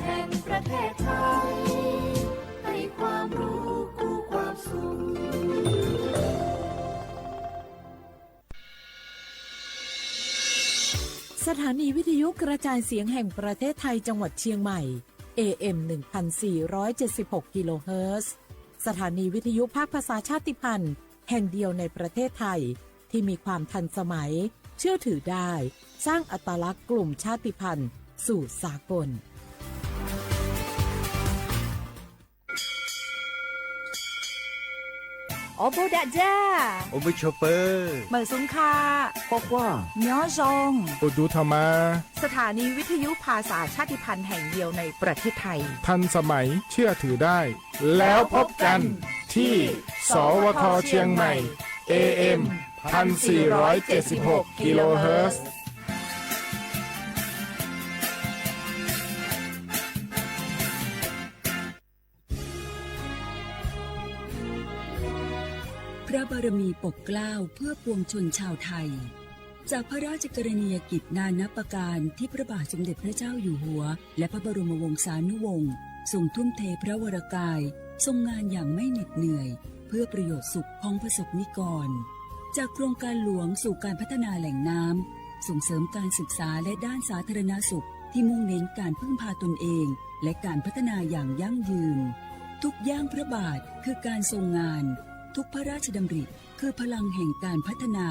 แห่งประเทศไทย ให้ความรู้กู้ความสุข สถานีวิทยุกระจายเสียงแห่งประเทศไทยจังหวัดเชียงใหม่ เอ เอ็ม หนึ่งพันสี่ร้อยเจ็ดสิบหก กิโลเฮิรตซ์ สถานีวิทยุภาคภาษาชาติพันธุ์แห่งเดียวในประเทศไทย ที่มีความทันสมัย เชื่อถือได้ สร้างอัตลักษณ์กลุ่มชาติพันธุ์สู่สากล Ua npuj dam ja. Ua npuj tshua pawg. Mawm xub kha. Quaj quaj. Nyob zoo. Ua ntu tha mas. สถานีวิทยุภาษาชาติพันธุ์แห่งเดียวในประเทศไทย ทันสมัย เชื่อถือได้ แล้วพบกันที่ สวท เชียงใหม่ เอ เอ็ม พันสี่ร้อยเจ็ดสิบหก กิโลเฮิรตซ์ พระบารมีปกเกล้าเพื่อปวงชนชาวไทย จากพระราชกรณียกิจนานับประการที่พระบาทสมเด็จพระเจ้าอยู่หัว และพระบรมวงศานุวงศ์ทรงทุ่มเทพระวรกาย ทรงงานอย่างไม่เหน็ดเหนื่อย เพื่อประโยชน์สุขของประสบนิกร จากโครงการหลวงสู่การพัฒนาแหล่งน้ำ ส่งเสริมการศึกษาและด้านสาธารณสุขที่มุ่งเน้นการพึ่งพาตนเอง และการพัฒนาอย่างยั่งยืน ทุกย่างพระบาทคือการทรงงาน ทุกพระราชดำริคือพลังแห่งการพัฒนา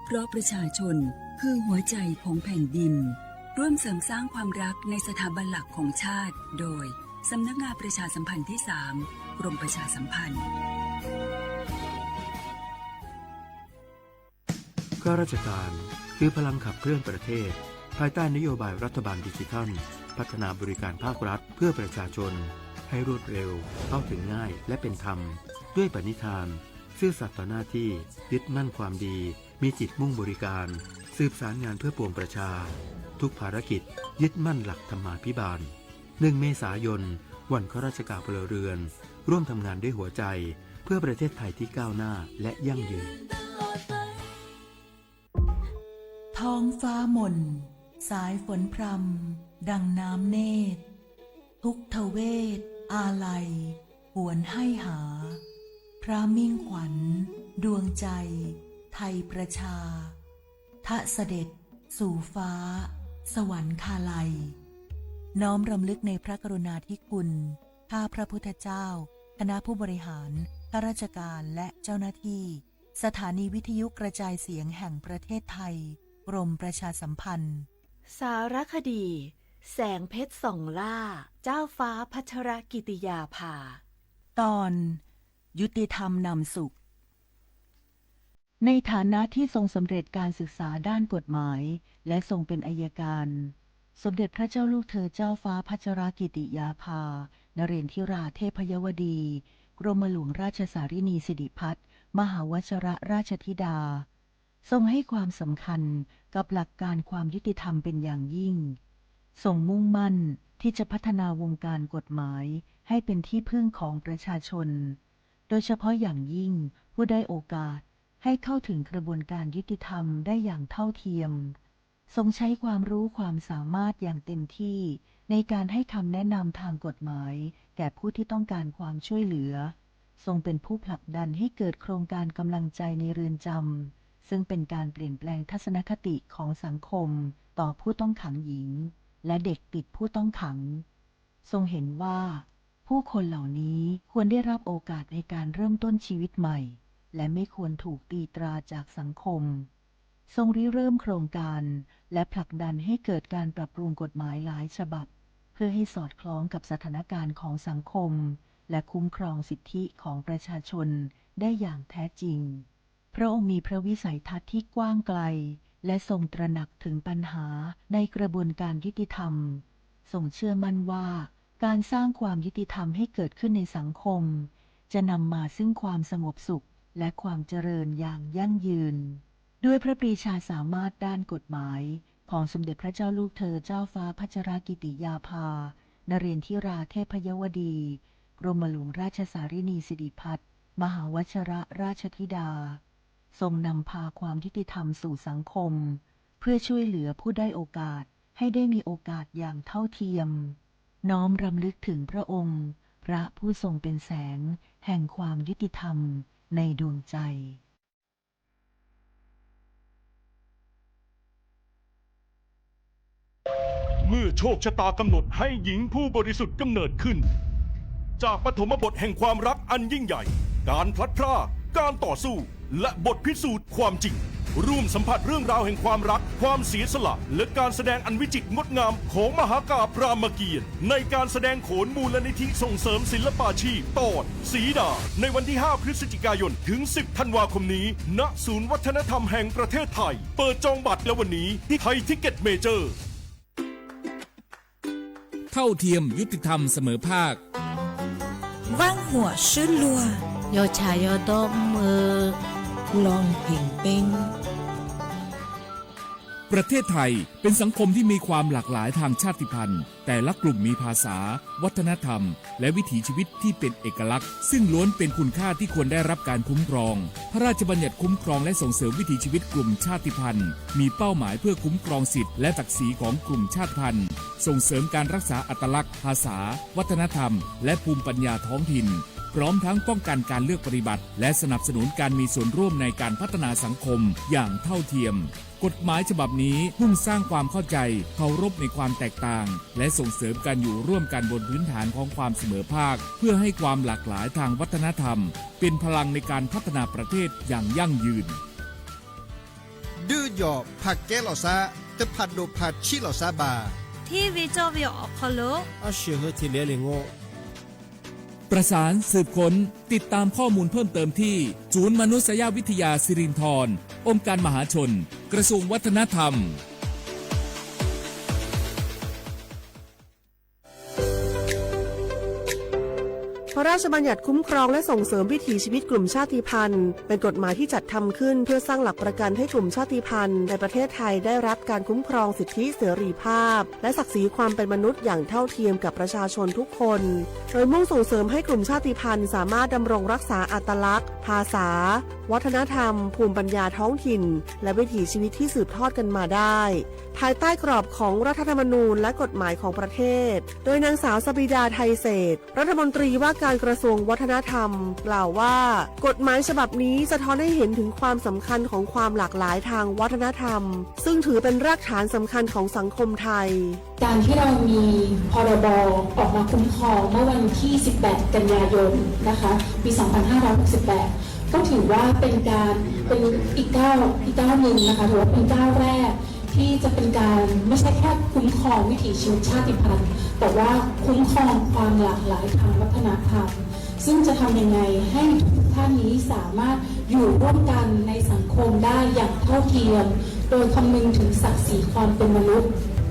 เพราะประชาชนคือหัวใจของแผ่นดิน ร่วมเสริมสร้างความรักในสถาบันหลักของชาติ โดย สำนักงานประชาสัมพันธ์ที่สาม กรมประชาสัมพันธ์ ข้าราชการคือพลังขับเคลื่อนประเทศ ภายใต้นโยบายรัฐบาลดิจิทัล พัฒนาบริการภาครัฐเพื่อประชาชน ให้รวดเร็ว เข้าถึงง่าย และเป็นธรรม ด้วยปณิธาน ซื่อสัตย์ต่อหน้าที่ ยึดมั่นความดี มีจิตมุ่งบริการ สืบสารงานเพื่อปวงประชา ทุกภารกิจ ยึดมั่นหลักธรรมาภิบาล หนึ่ง เมษายน วันข้าราชการพลเรือน ร่วมทำงานด้วยหัวใจ เพื่อประเทศไทยที่ก้าวหน้า และยั่งยืน ท้องฟ้ามน สายฝนพรำ ดังน้ำเนตร ทุกทเวศอาลัย หวนให้หา พระมิ่งขวัญ ดวงใจ ไทยประชา ทะเสด็จ สู่ฟ้า สวรรคาลัย น้อมรำลึกในพระกรุณาธิคุณ ข้าพระพุทธเจ้า คณะผู้บริหาร ข้าราชการ และเจ้าหน้าที่ สถานีวิทยุกระจายเสียงแห่งประเทศไทย กรมประชาสัมพันธ์ สารคดี แสงเพชรส่องล่า เจ้าฟ้าพัชรกิติยาภา ตอน ยุติธรรมนำสุข ในฐานะที่ทรงสำเร็จการศึกษาด้านกฎหมาย และทรงเป็นอัยการ สมเด็จพระเจ้าลูกเธอเจ้าฟ้าพัชรกิติยาภา นเรนทิราเทพยวดี กรมหลวงราชสารินีสิริพัฒน์ มหาวชรราชธิดา ทรงให้ความสำคัญกับหลักการความยุติธรรมเป็นอย่างยิ่ง ทรงมุ่งมั่นที่จะพัฒนาวงการกฎหมายให้เป็นที่พึ่งของประชาชน โดยเฉพาะอย่างยิ่งผู้ด้อยโอกาส ให้เข้าถึงกระบวนการยุติธรรมได้อย่างเท่าเทียม ทรงใช้ความรู้ความสามารถอย่างเต็มที่ในการให้คำแนะนำทางกฎหมายแก่ผู้ที่ต้องการความช่วยเหลือ ทรงเป็นผู้ผลักดันให้เกิดโครงการกำลังใจในเรือนจำ ซึ่งเป็นการเปลี่ยนแปลงทัศนคติของสังคมต่อผู้ต้องขังหญิง และเด็กติดผู้ต้องขัง ทรงเห็นว่า ผู้คนเหล่านี้ควรได้รับโอกาสในการเริ่มต้นชีวิตใหม่ และไม่ควรถูกตีตราจากสังคม ทรงริเริ่มโครงการ และผลักดันให้เกิดการปรับปรุงกฎหมายหลายฉบับ เพื่อให้สอดคล้องกับสถานการณ์ของสังคม และคุ้มครองสิทธิของประชาชนได้อย่างแท้จริง พระองค์มีพระวิสัยทัศน์ที่กว้างไกล และทรงตระหนักถึงปัญหาในกระบวนการยุติธรรม ทรงเชื่อมั่นว่าการสร้างความยุติธรรมให้เกิดขึ้นในสังคม จะนำมาซึ่งความสงบสุข และความเจริญอย่างยั่งยืน ด้วยพระปรีชาสามารถด้านกฎหมายของสมเด็จพระเจ้าลูกเธอเจ้าฟ้าพัชรกิติยาภา นเรนทิราเทพยวดี กรมหลวงราชสารินีสิริพัฒน์ มหาวชรราชธิดา ทรงนำพาความยุติธรรมสู่สังคม เพื่อช่วยเหลือผู้ด้อยโอกาสให้ได้มีโอกาสอย่างเท่าเทียม น้อมรำลึกถึงพระองค์ พระผู้ทรงเป็นแสงแห่งความยุติธรรมในดวงใจ เมื่อโชคชะตากำหนดให้หญิงผู้บริสุทธิ์กำเนิดขึ้น จากปฐมบทแห่งความรักอันยิ่งใหญ่ การพลัดพราก การต่อสู้ และบทพิสูจน์ความจริง ร่วมสัมผัสเรื่องราวแห่งความรัก ความเสียสละ และการแสดงอันวิจิตรงดงามของมหากาพย์รามเกียรติ์ ในการแสดงโขนมูลนิธิส่งเสริมศิลปาชีพ ตอนสีดา ในวันที่ ห้า พฤศจิกายน ถึง สิบ ธันวาคมนี้ ณ ศูนย์วัฒนธรรมแห่งประเทศไทย เปิดจองบัตรแล้ววันนี้ที่ไทยทิกเก็ตเมเจอร์ เท่าเทียม ยุติธรรม เสมอภาค Vaj huam sib luag, yog tshaj yog tob mw, loos heev peeb. ประเทศไทยเป็นสังคมที่มีความหลากหลายทางชาติพันธุ์ แต่ละกลุ่มมีภาษา วัฒนธรรม และวิถีชีวิตที่เป็นเอกลักษณ์ ซึ่งล้วนเป็นคุณค่าที่ควรได้รับการคุ้มครอง พระราชบัญญัติคุ้มครองและส่งเสริมวิถีชีวิตกลุ่มชาติพันธุ์ มีเป้าหมายเพื่อคุ้มครองสิทธิและศักดิ์ศรีของกลุ่มชาติพันธุ์ ส่งเสริมการรักษาอัตลักษณ์ ภาษา วัฒนธรรม และภูมิปัญญาท้องถิ่น พร้อมทั้งป้องกันการเลือกปฏิบัติ และสนับสนุนการมีส่วนร่วมในการพัฒนาสังคมอย่างเท่าเทียม กฎหมายฉบับนี้มุ่งสร้างความเข้าใจ เคารพในความแตกต่าง และส่งเสริมการอยู่ร่วมกันบนพื้นฐานของความเสมอภาค เพื่อให้ความหลากหลายทางวัฒนธรรม เป็นพลังในการพัฒนาประเทศอย่างยั่งยืน Dwb yom phaj keb los xab, teb phaj dum phaj tshib los xab ba, thib vij coj vij o qhov lug, ob sim hwv thim liav li ngu. ประสาน สืบค้น ติดตามข้อมูลเพิ่มเติมที่ ศูนย์มนุษยวิทยาสิรินธร องค์การมหาชน กระทรวงวัฒนธรรม พระราชบัญญัติคุ้มครองและส่งเสริมวิถีชีวิตกลุ่มชาติพันธุ์ เป็นกฎหมายที่จัดทำขึ้นเพื่อสร้างหลักประกันให้กลุ่มชาติพันธุ์ในประเทศไทยได้รับการคุ้มครองสิทธิเสรีภาพ และศักดิ์ศรีความเป็นมนุษย์อย่างเท่าเทียมกับประชาชนทุกคน โดยมุ่งส่งเสริมให้กลุ่มชาติพันธุ์สามารถดำรงรักษาอัตลักษณ์ ภาษา วัฒนธรรม ภูมิปัญญาท้องถิ่น และวิถีชีวิตที่สืบทอดกันมาได้ ภายใต้กรอบของรัฐธรรมนูญและกฎหมายของประเทศ โดยนางสาวสบิดา ไทยเศรษฐ รัฐมนตรีว่าการกระทรวงวัฒนธรรม กล่าวว่า กฎหมายฉบับนี้สะท้อนให้เห็นถึงความสำคัญของความหลากหลายทางวัฒนธรรม ซึ่งถือเป็นรากฐานสำคัญของสังคมไทย การที่เรามี พรบ ออกมาคุ้มครองเมื่อวันที่ สิบแปด กันยายน นะคะ ปี สองพันห้าร้อยหกสิบแปด ก็ถือว่าเป็นการ เป็นอีกก้าว อีกก้าวหนึ่งนะคะ ถือว่าเป็นก้าวแรกที่จะเป็นการไม่ใช่แค่คุ้มครองวิถีชีวิตชาติพันธุ์ แต่ว่าคุ้มครองความหลากหลายทางวัฒนธรรม ซึ่งจะทำยังไงให้ทุกท่านนี้สามารถอยู่ร่วมกันในสังคมได้อย่างเท่าเทียม โดยคำนึงถึงศักดิ์ศรีความเป็นมนุษย์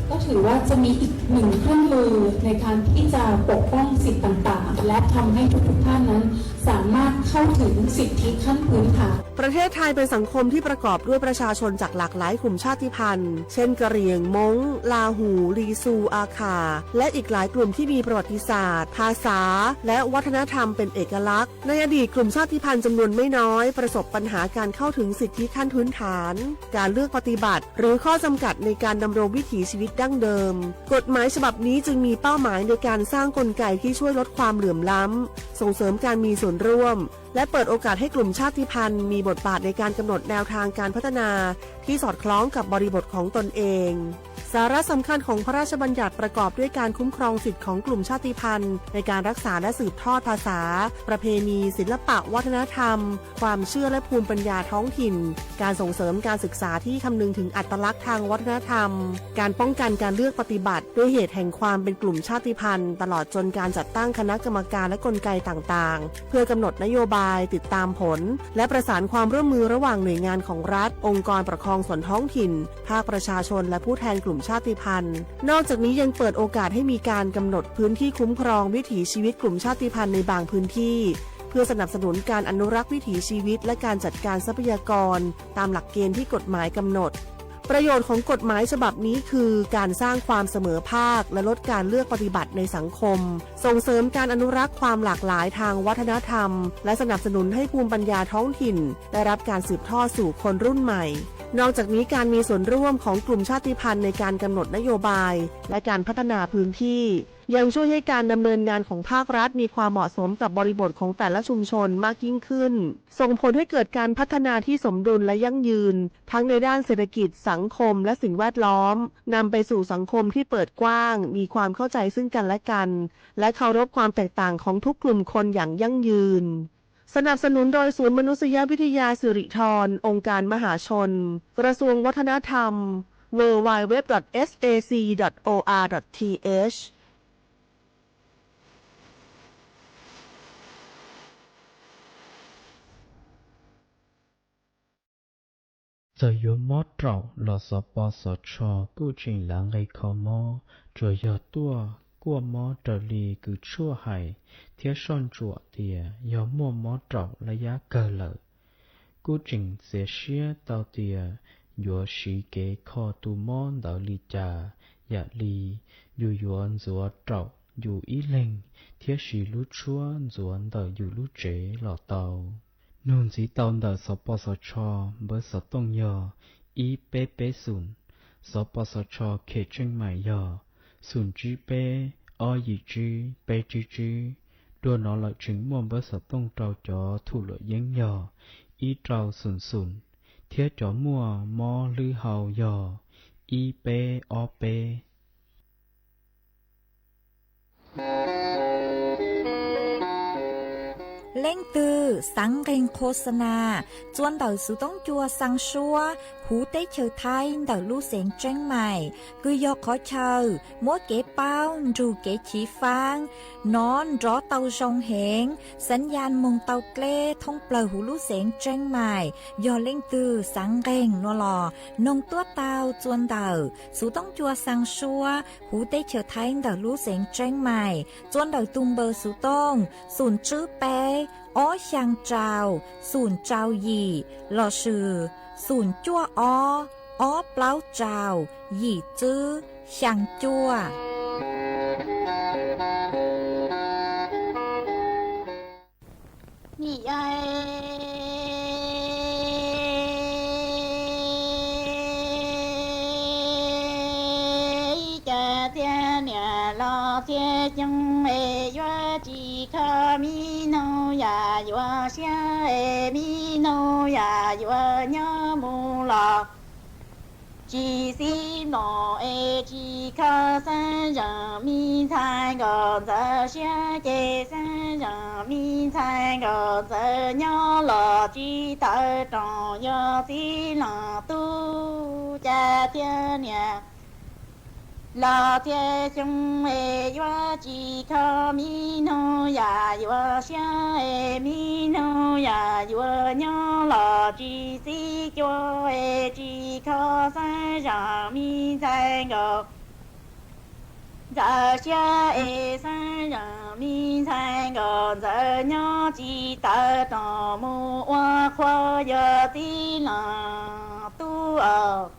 ก็ถือว่าจะมีอีกหนึ่งเครื่องมือในการที่จะปกป้องสิทธิ์ต่างๆ และทำให้ทุกๆท่านนั้นสามารถเข้าถึงสิทธิขั้นพื้นฐาน ประเทศไทยเป็นสังคมที่ประกอบด้วยประชาชนจากหลากหลายกลุ่มชาติพันธุ์ เช่น กะเหรี่ยง ม้ง ลาหู ลีซู อาข่า และอีกหลายกลุ่มที่มีประวัติศาสตร์ ภาษา และวัฒนธรรมเป็นเอกลักษณ์ ในอดีตกลุ่มชาติพันธุ์จำนวนไม่น้อยประสบปัญหาการเข้าถึงสิทธิขั้นพื้นฐาน การเลือกปฏิบัติ หรือข้อจำกัดในการดำรงวิถีชีวิตดั้งเดิม กฎหมายฉบับนี้จึงมีเป้าหมายในการสร้างกลไกที่ช่วยลดความเหลื่อมล้ำ ส่งเสริมการมีส่วนร่วม และเปิดโอกาสให้กลุ่มชาติพันธุ์มีบทบาทในการกำหนดแนวทางการพัฒนาที่สอดคล้องกับบริบทของตนเอง สาระสำคัญของพระราชบัญญัติประกอบด้วยการคุ้มครองสิทธิของกลุ่มชาติพันธุ์ในการรักษาและสืบทอดภาษา ประเพณี ศิลปะวัฒนธรรม ความเชื่อและภูมิปัญญาท้องถิ่น การส่งเสริมการศึกษาที่คำนึงถึงอัตลักษณ์ทางวัฒนธรรม การป้องกันการเลือกปฏิบัติด้วยเหตุแห่งความเป็นกลุ่มชาติพันธุ์ ตลอดจนการจัดตั้งคณะกรรมการและกลไกต่างๆ เพื่อกำหนดนโยบาย ติดตามผล และประสานความร่วมมือระหว่างหน่วยงานของรัฐ องค์กรปกครองส่วนท้องถิ่น ภาคประชาชน และผู้แทนกลุ่มชาติพันธุ์ นอกจากนี้ยังเปิดโอกาสให้มีการกำหนดพื้นที่คุ้มครองวิถีชีวิตกลุ่มชาติพันธุ์ในบางพื้นที่ เพื่อสนับสนุนการอนุรักษ์วิถีชีวิต และการจัดการทรัพยากร ตามหลักเกณฑ์ที่กฎหมายกำหนด ประโยชน์ของกฎหมายฉบับนี้คือการสร้างความเสมอภาค และลดการเลือกปฏิบัติในสังคม ส่งเสริมการอนุรักษ์ความหลากหลายทางวัฒนธรรม และสนับสนุนให้ภูมิปัญญาท้องถิ่นได้รับการสืบทอดสู่คนรุ่นใหม่ นอกจากนี้การมีส่วนร่วมของกลุ่มชาติพันธุ์ในการกำหนดนโยบายและการพัฒนาพื้นที่ยังช่วยให้การดำเนินงานของภาครัฐมีความเหมาะสมกับบริบทของแต่ละชุมชนมากยิ่งขึ้น ส่งผลให้เกิดการพัฒนาที่สมดุลและยั่งยืน ทั้งในด้านเศรษฐกิจ สังคม และสิ่งแวดล้อม นำไปสู่สังคมที่เปิดกว้าง มีความเข้าใจซึ่งกันและกัน และเคารพความแตกต่างของทุกกลุ่มคนอย่างยั่งยืน สนับสนุนโดยศูนย์มนุษยวิทยาสิริธร องค์การมหาชน กระทรวงวัฒนธรรม ดับเบิลยู ดับเบิลยู ดับเบิลยู ดอท เอส เอ ซี ดอท โอ อาร์ ดอท ที เอช Txawm yuav mob raum los xov pos xov tsho kuj tseem lav nqe kho mob, tsuas yog tuaj kuaj mob raws li kws tshuaj hais thiab soj ntsuam tias yog muaj mob raum laj yab kawg lawm. Kuj tseem txiav siab tau tias yuav siv kev kho tus mob ntawd li cas, yam li yus yuav ntxuav raum yus ib leeg thiab siv lub tshuab ntxuav ntawm yus lub tsev los tau. Nug ntxiv tau ntawm xov pos xov tsho npawb xov tooj yog ib peb peb xoom, xov pos xov tsho khem tseej maim yog xoom tsib peb ob yim tsib peb tsib tsib. Dua no lawm tseem muaj npawb xov tooj rau cov thum luam yeeb yog ib rau xoom xoom, thiab cov muaj mob hlwb hau yog ib peb ob peb. Leej twg xaav nqeeg khos xa nas txuas ntawm xuv toob cua xaa suab huv teb chaws Thaib ntawm lub xeev Tseeb Mais, kws yog qhov chaw muab kev paub nrug kev chiv faab nov nrov tau zoo heev, xaav yaj moog tau dleb thoob plawg huv lub xeev Tseeb Mais. Yog leej twg xaav nqeeg no los noog tuab tau txuas ntawm xuv toob cua xaa suab huv teb chaws Thaib ntawm lub xeev Tseeb Mais, txuas ntawm tug npawb xuv tooj xoom tsib peb ob xyaa rau xoom rau yim lossis xoom cuaj ob ob plaub rau yim tsib xyaa cuaj. Nim ib cas thiaj niam los thiaj xyoo es yuav tsis kho mi noog yam yuav siab es mi noog yam yuav nyob mus los tsis xib mloog es tsis kho xeeb zeem mi ntxhais nkaus ntxawm siab ces xeeb zeem mi ntxhais nkaus ntxawm nyob los tsis tawv roos yog txiv leej tub cas thiaj niam los thiaj xyoo es yuav tsis kho mi noog yam yuav siab es mi noog yam yuav nyob los tsis txib cua es tsis kho xeeb zeem mi ntxhais nkaus ntxawm siab es xeeb zeem mi ntxhais nkaus ntxawm nyob tsis tawv roos mus ua qhua yog txiv leej tub os.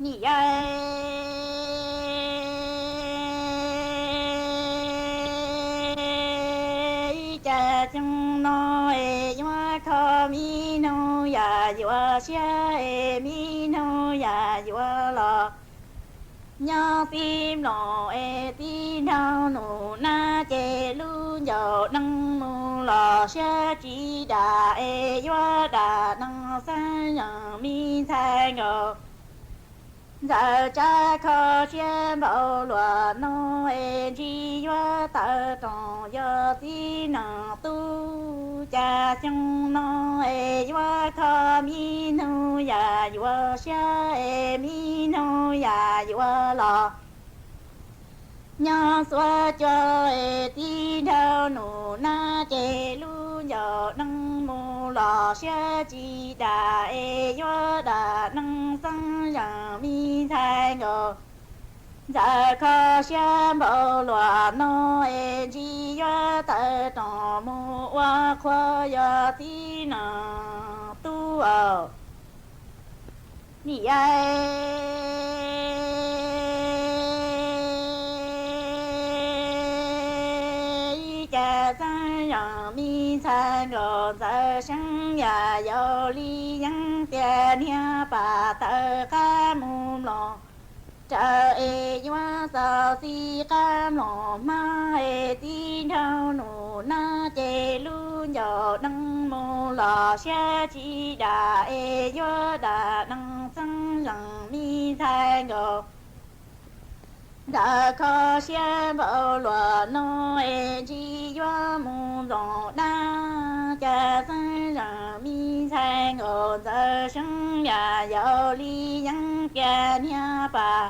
Nim ib cas xyoo no es yuav kho mi noog yam yuav siab es mi noog yam yuav los nyob txib mloog es txiv nraug nus nab ces lub ncauj dee mus los siab tsis dam es yuav dam dee xeeb zeem mi ntxhais nkaus ntxawm tsab kho siab npaum luaj no es ntshe yuav tawv roos yog txiv leej tub cas xyoo no es yuav kho mi noog yam yuav siab es mi noog yam yuav los nyob xuav cua es txiv nraug nus nab ces lub ncauj dee mus los siab tsis dam es yuav dam dee xeeb zeem mi ntxhais nkaus ntxawm kho siab npaum luaj no es ntshe yuav tawv roos mus ua qhua yog txiv leej tub os. Nim ib cas Xeeb Zeem me ntxhais Nkauj Ntxawm Seeb Yaj yau li yeeb tias niag pam tawv qab mus mloog raws es yuav txaus txiv qab mloog hmab es tib nraug nus nab ces lub ncauj nees mus los siab tsis dam es yuav dam nees. Xeeb Zeem me ntxhais Nkauj Ntxawm kho siab npaum luaj no es ntsis yuav mus ntxoov dab. Cas Xeeb Zeem me ntxhais Nkauj Ntxawm Seeb Yaj yau li yeeb tias niag pam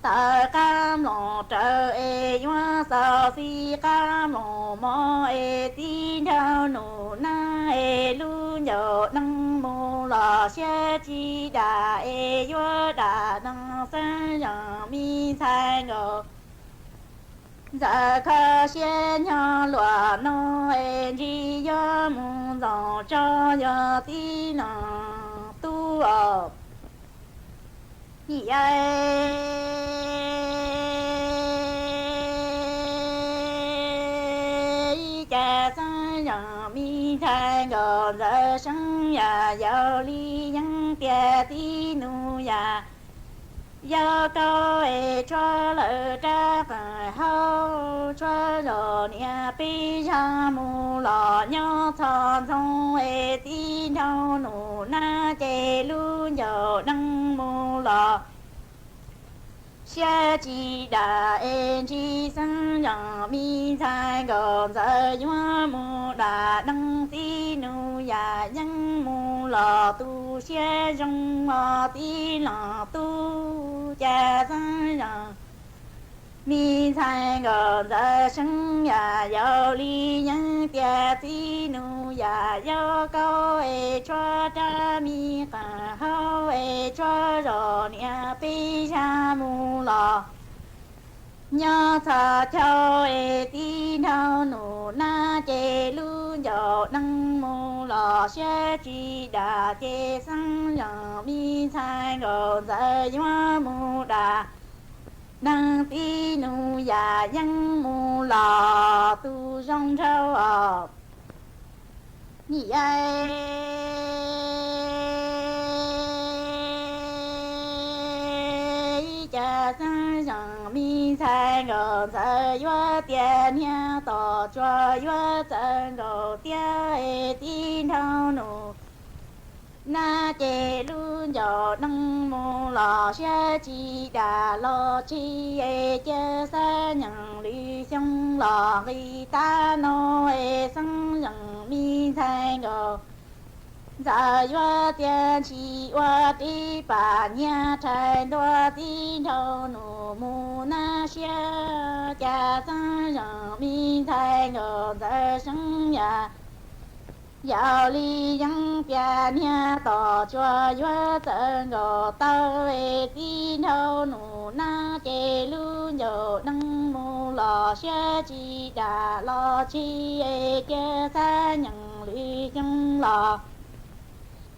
tawv qab mloog raws es yuav txaus txiv qab mloog hmab es tib nraug nus nab es lub ncauj nees mus los siab tsis dam es yuav dam nees. Xeeb Zeem me ntxhais Nkauj Ntxawm kho siab nyob luaj no es ntsis yuav mus ntxoov tso yog tib neeg tub os. Nim ib cas Xeeb Zeem me ntxhais Nkauj Ntxawm Seeb Yaj yau li yeeb tias tib nus yaj yau kaub es tshuav lawm rab qeej hauv tshuav zos niam peb zaj mus los nyob txhos ntxoo es tib nraug nus nab ces lub ncauj nees mus los siab tsis dam es ntsis Xeeb Zeem me ntxhais Nkauj Ntxawm yuav mus dam nees. Tib nus yaj yeeb mus los tu siab zoo os tib leeg tub. Cas Xeeb Zeem me ntxhais Nkauj Ntxawm Seeb Yaj yau li yeeb tias tib nus yaj yau kaub es tshuav rab me qeej hauv es tshuav zos niam peb zaj mus los nyob txhos caug es tib nraug nus nab ces lub ncauj nees mus los siab tsis dam ces Xeeb Zeem me ntxhais Nkauj Ntxawm yuav mus dam nees. Tib nus yaj yeeb mus los tu zoo nraug os. Nim ib cas Xeeb Zeem me ntxhais Nkauj Ntxawm yuav tias niag tom tsuas yuav txawm nkaus tiab es tib nraug nus nab ces lub ncauj nees mus los siab tsis dam los tsis es cia xab nyeem lwm xyoo los nqis tab no es Xeeb Zeem me ntxhais Nkauj Ntxawm yuav tias ntshis ua tib pam nyiaj rhais ntua tib nraug nus mus nab siab. Cas Xeeb Zeem me ntxhais Nkauj Ntxawm Seeb Yaj yau li yeeb tias niag tom tsuas yuav txawm nkaus taw es tib nraug nus nab ces lub ncauj nees mus los siab tsis dam los tsis es cia xab nyeem lwm xyoo los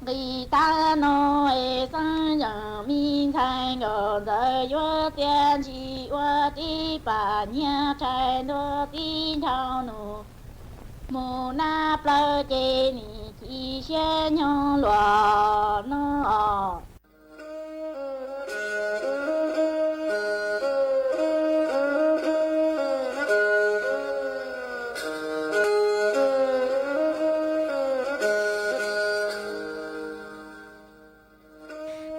nqis tab no es Xeeb Zeem me ntxhais Nkauj Ntxawm yuav tias ntshis ua tib pam nyiaj rhais ntua tib nraug nus mus nab plaws ces nim chim siab nyob luaj no.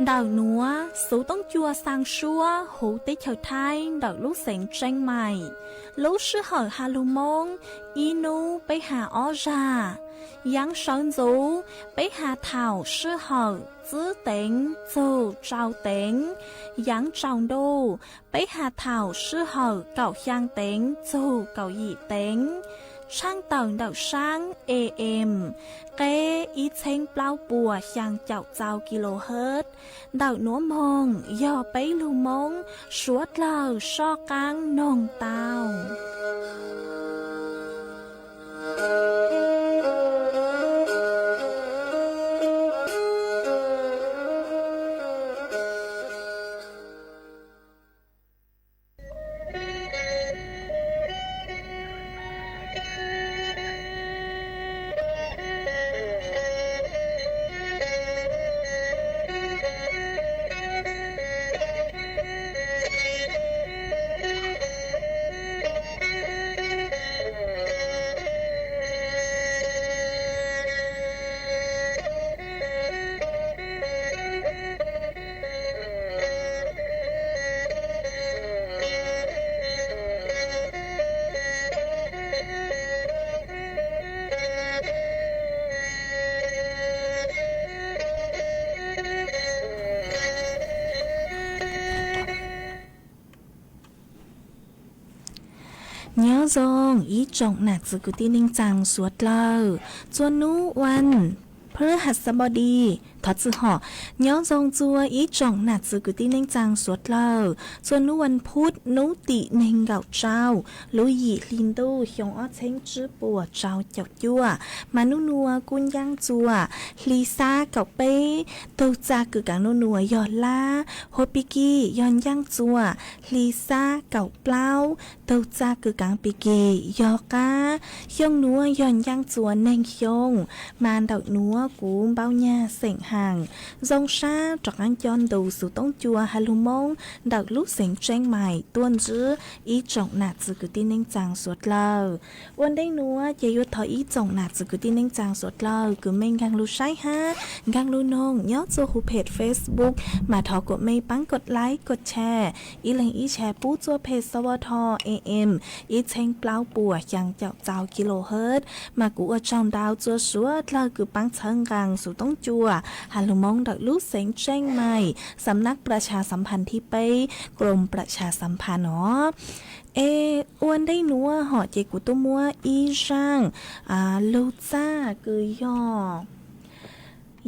Ntawm nuav xuv toob cua xaa suab huv teb chaws Thaib ntawm lub xeev Tseeb Maim. Lub sij hawm has lug Moob, ib nub peb has ob zag. Yaav sawv ntxuv, peb has thaum sij hawm tsib teev txug rau teev. Yaav tsaus ntuj, peb has thaum sij hawm kaum xyaa teev txug kaum yim teev. Tshaaj tawm ntawm saab A M, qeb ib txheeb plaub puas xyaa caum txau kilohertz. Ntawm nuav moog yog peb lug Moob suav dlawg soj qaab noog tau. Nyob zoo ib tsoom nam txiv kwv tij neej tsaa suav dlawg, txhua nub ua phu has xab npau di, thov txim hom. Nyob zoo txhua ib tsoom nam txiv kwv tij neej tsaa suav dlawg, txhua nub ua phu nub tim neeg nkaum rau lub yim hli ntuj xyoo ob txheeb tsib puas rau caum cuaj, mas nub nua kuj ncaaj txua hli xab kaum peb, tug txaj kws kaav nub nua yog lab, huab pig kig yog ncaaj txua hli xab kaum plaub, tug txaj kws kaav pig kig yog qab. Xyoo nuav yog ncaaj txua neeg xyoo, mas ntawm nuav kuv npau nyag xeem haam zoo sab rov qaab coj ntu xuv toob cua has lug Moob ntawm lub xeev Tseeb Mais tuaj ntsib ib tsoom nam txiv kwv tij neej tsaa suav dlawg. Ua ntej nuav ces yuav thov ib tsoom nam txiv kwv tij neej tsaa suav dlawg kws mej nkaag lug saib hab nkaag lug noog nyob txhua huv phem Facebook, mas thov kuas mej paab koj like koj share, ib leeg ib share pub txhua phem xov vo tho AM ib txheeb plaub puas xyaa caum txaus kilohertz, mas kuv ua tsaug ntau txhua suav dlawg kws paab txhawb nqaa xuv toob cua has lug Moob ntawm lub xeev Tseeb Mais, xam nab pras xas xam phan thib peb, krom pras xas xam phan no. Es ua ntej nuav hom ces kuv tuaj muab ib zaaj lug txaj kws yog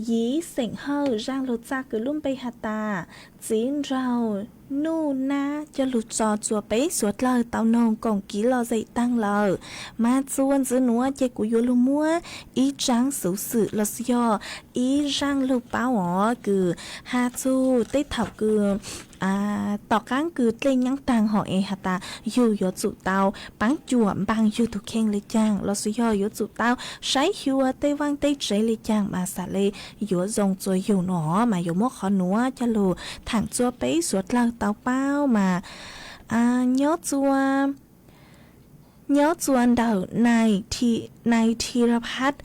Yiv Xeem Hawj zaaj lug txaj kws lub npe has tas Txiv Nraug Nuj Nab coj lug tso txua peb suav dlawg tau noog koom kiv lom zem taag lawm. Mas txua ntxiv nuav ces kuv yuav lug muab ib tsaab xuv xwm lossis yog ib zaaj lug paub os kws has txug tej thaum kws tom qaab kws dlej nyaab taag hom es has tas yug yuav tsum tau paab cuam npaag yug tug kheej le caag lossis yog yuav tsum tau saib xyuas tej vaaj tej tsev le caag mas xam le yuav zoo txua yug no, mas yuav muab qhov nuav coj lug thaam txua peb suav dlawg tau paub mas nyob txua nyob txua ntawm nai Thi Rab Phab